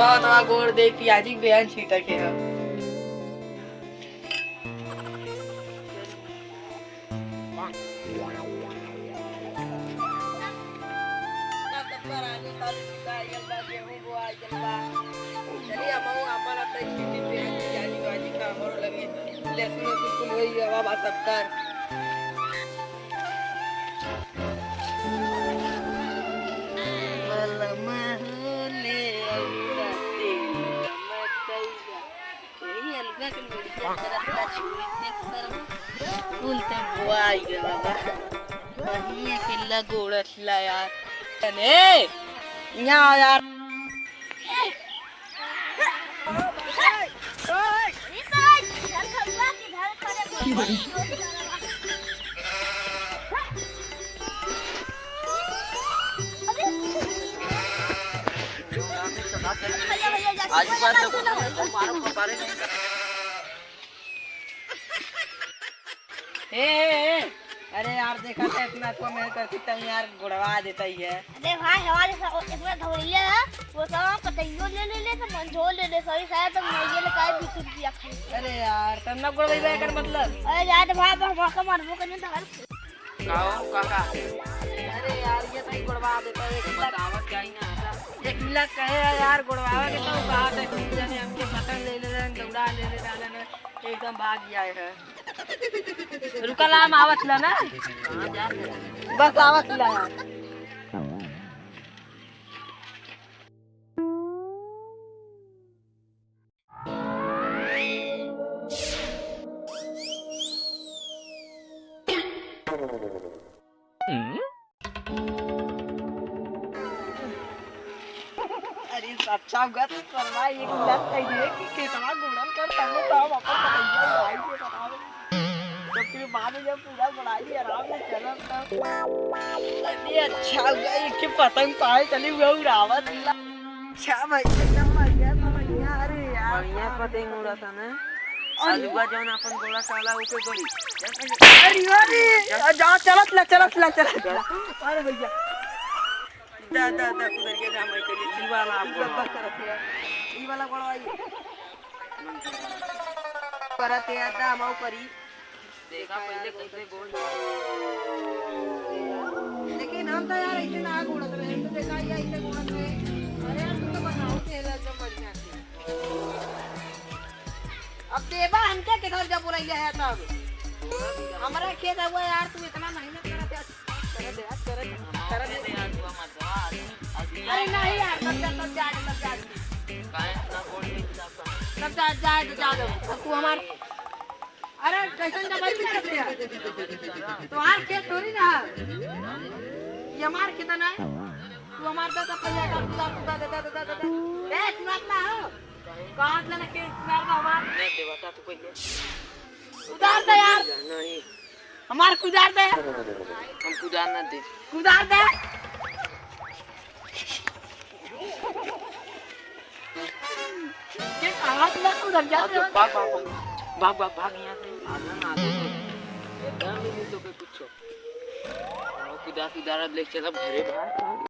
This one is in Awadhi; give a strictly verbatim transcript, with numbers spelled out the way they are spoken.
तो, तो गोड़ दे पियाजी के बेहन छीटा के ह। चलिए, हम अपन, अपन खेती पे जानी बाजी का हमरो लगे लहसुन, लहसुन कुल होई गवा बा सब कर। बलमा होले अउरा तेल मकइया। यही अलगा के लड़का करत का छुरी देख कर कुल ते बुआई गवा बा। बहिया के लगोड़त ला यार। अरे, यहाँ आ यार। आज बात तो मारो, मारो नहीं। ए, ए, ए, अरे यार, देखा था इतना तो मेहनत करती तब यार गुड़वा देता ही है। अरे भाई, हमारे सा-, इतना धौलिया है, वो सब पतैयो ले ले ले, सब मंझो ले ले, सही शायद तुम नहीं ले काहे बीस रुपया खाई। अरे यार, तब ना गुड़वाई बे कर मतलब। अरे यार, भाई, भाई, भाई, का मारबो कहीं तो हर का हो, काका? अरे यार, ये तो ही गुड़वा देता है, एक लाख। बतावत क्या ही ना आता। एक लाख कहे है यार, गुड़वावे के तो कहा था कि जाने हमके पतंग ले ले रहे, दौड़ा ले ले रहे, एकदम भाग गया है। रुका ला, हम आवत ला ना। कहाँ जात है? बस आवत ला यार। अरे अच्छा हुआ तो सरवा एक लत कह दिए कि केतना गुड़न कर तब तो हम अपन पतैया उड़ाई के बनावे। तो फिर बाद में जब पूरा बनाई आराम से चलत तब। अरे अच्छा हुआ एक के पतंग पाए चली हुआ उड़ावत ला। अच्छा भाई एकदम बढ़िया तो बढ़िया। अरे यार बढ़िया पतंग उड़ाता ना। अरे अलुआ जौन अपन गोला काला ओके गोली। अरे अरे जा चलत ला चलत ला चलत ला। अरे भैया। दा, दा, दा, उधर के दा, मैं करिए, ई वाला आप ई बोलो। सब करत है। ई वाला गोड़वा ई। करत है, दा, हम आऊ करी। देखा पहले कैसे गोल। लेकिन हम तो यार ऐसे ना गोड़त रहे, हम तो देखा ये ऐसे गोड़त रहे। अरे यार, तू तो बनाओ खेला एकदम बढ़िया से। अब देबा हमके किधर जब बोलैले है तब। हमरा खेत हुआ यार, तू इतना मेहनत करत है। करे दे, करे दे, करे दे। अरे नहीं यार, तब जा, तब जा, तब जा। काहे इतना गोड़ नहीं हिलाता? तब जा, जा, जा, जा। अब तू हमार, अरे कैसन जबरदस्ती करत है? तोहार खेत थोड़ी ना है। ये हमार खेत ना है। तू हमार दे, दे, पहिया का, दे, दे, दे। ए, सुनात ना हो। कहाँ से लेना के सुनार बा हमार? नहीं देवा, ता तू पहले। उधार दे यार। नहीं। हमार कुदार दे। हम कुदार ना दे। कुदार दे। ये कहाँ से ना कुदार जा अब तो रहे हो? भाग, भाग, भाग। भाग, भाग, भाग यहाँ से। आधा ना, आधा तो। एकदम नहीं तो कोई कुछ। कुदार, कुदार अब ले चल, अब घरे भाग।